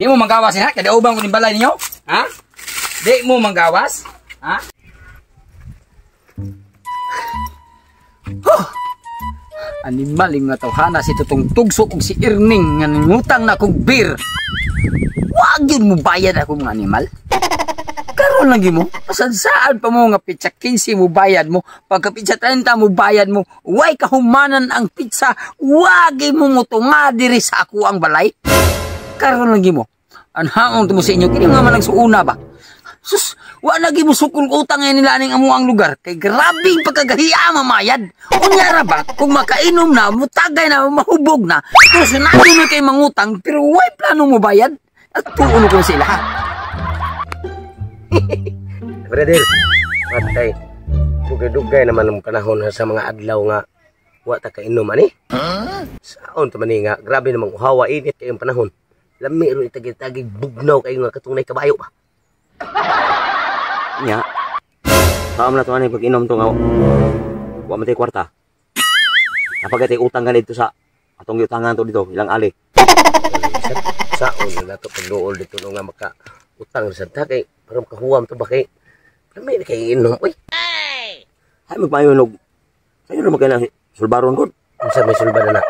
Di mo manggawas ha? Kada ubang ko ning balay ninyo? Ha? Di mo manggawas? Ha? Huh! Animal nga tawhana si Tutong Tugso og si Irning nga nangutang na kog beer. Wag yun mo bayad ako mga animal. Karon lagi mo, pasansaan pa mo nga pizza 15 mo bayad mo, pagka pizza 30 mo bayad mo, way kahumanan ang pizza, wagi mo mutunga diri sa ako ang balay. Karon lagi mo, anhaon mo sa inyo, kini nga man nagsuuna ba? Sus, wa lagi mo sukol utang ngayon nila aning amo ang lugar, kay grabing pagkagahiya mamayad. Unya ra ba, kung makainom na, mutagay na, mahubog na, pero sinado na kay mangutang, pero way plano mo bayad, at tuuno ko sila ha. Brother, patay. Dugay-dugay naman ang panahon sa mga adlaw nga wa ta kainom ani. Saon ta man ni nga grabe namang uhawa init kayong panahon. Lami ro itagi-tagi bugnaw kayo nga katong nay kabayo ba. Nya. Kaam na to ani pag inom to nga wa man tay kwarta. Napagay tay utang ganito sa atong giutangan to dito ilang ali. Saon na nato pagduol dito no nga maka utang sa ta kay parang kahuwam to ba kay lami na kay inom oy. Ay magpayo nog. Sayo ra magkailang sulbaron gud. Unsa may sulba na na?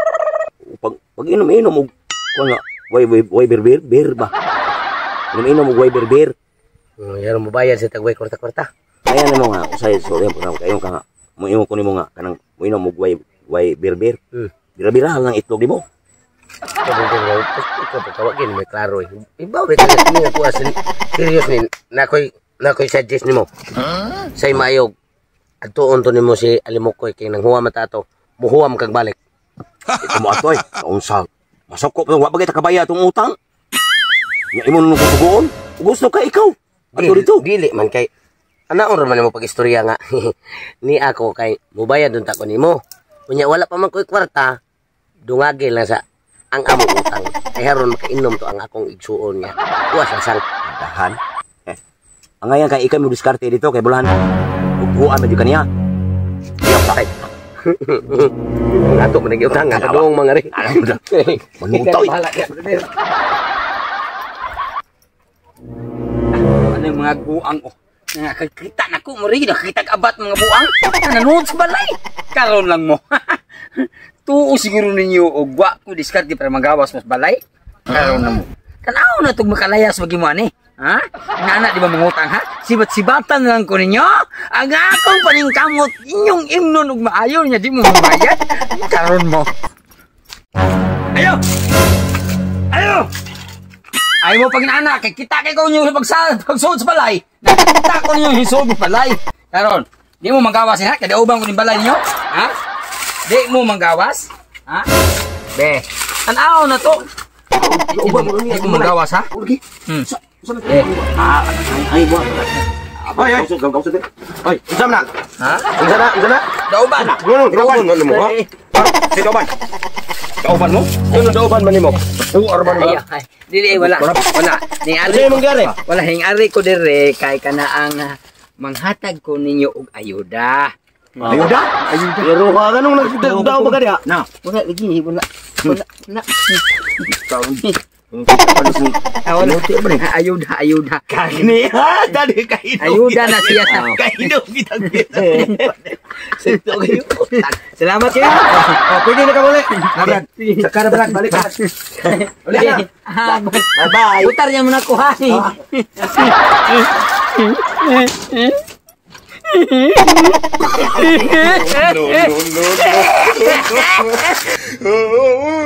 Pag inom-inom og kuan nga way way way bir bir bir ba. Inom-inom og way bir bir. Yan mo bayad sa tagway kwarta-kwarta. Kaya nimo nga usay sorry po na kayo ka nga mo ko nimo nga kanang mo inom og way way bir bir. Bira-bira lang itlog nimo. Ikaw pagkawagin may klaro eh. Ibaw eh kaya kini ako serious ni nakoy suggest nimo. Say maayog adtuon to nimo si Alimokoy kay nang huwam ta ato. Muhuwam kag balik. Ito mo atoy, unsa? Masukop wa bagay ta kabaya atong utang. Nya imo nung kusugoon. Gusto ka ikaw. Ato dito. Dili man kay anaon ra man nimo pag-istorya nga ni ako kay mubayad unta ko nimo. Unya wala pa man koy kwarta, dungagi lang sa ang among utang. Kay haron makainom to ang akong igsuon niya. Kuha sa sang dahan. Eh. Ang ngayon kay ikaw mo diskarte dito kay bulahan. Uguan man jud kaniya. Iya patay. Ato man nag-utang nga padung mga ri. Manutoy. Ano yung mga buang oh. Nakakita na ko mo rin, nakakita abat mga buang. Nanood sa balay. Karon lang mo. Tuo siguro ninyo og wa ko diskarte para magawas mas balay. Karon na mo. Tanaw na tug makalayas wag mo ani. Ha? Nana di ba mangutang ha? Sibat-sibatan lang ko ninyo. Ang akong paningkamot inyong imnon og maayo nya di mo mabayad. Karon mo. Ayo. Ayo. Ay mo pag nana kay kita kay ko ninyo pagsuod sa balay. Nakita ko ninyo hisuod sa balay. Karon, di mo manggawas ha? Kay ubang ko ning balay ninyo. Ha? Di mo manggawas? Ha? Be, tanaw na to. Di mo manggawas ha? Ay, buwa. Ay, ay, ay, unsa na? Ha? Unsa na? Unsa na? Dauban. Dauban mo ha? Si dauban. Dauban mo? Ano dauban man nimo? Uar man mo. Ay, dili wala. Wala. Ning ari. Ano mangyari? Wala hing ari ko dire kay kana ang manghatag ko ninyo og ayuda. Ayuda? Ayuda. Pero ka ganung nagdaw ba ka diha? Na. Wala lagi, wala. Wala. Wala. Wala. Ayuda, ayuda. Kagni ha, dali kainom. Ayuda na siya sa kainom kitang kita. Sento kayo. Salamat kayo. Oh, pwede na ka muli. Brad. Saka na Brad, balik ka. Uli na. Bye bye. Utar niya muna ko ha. No, no, no, no.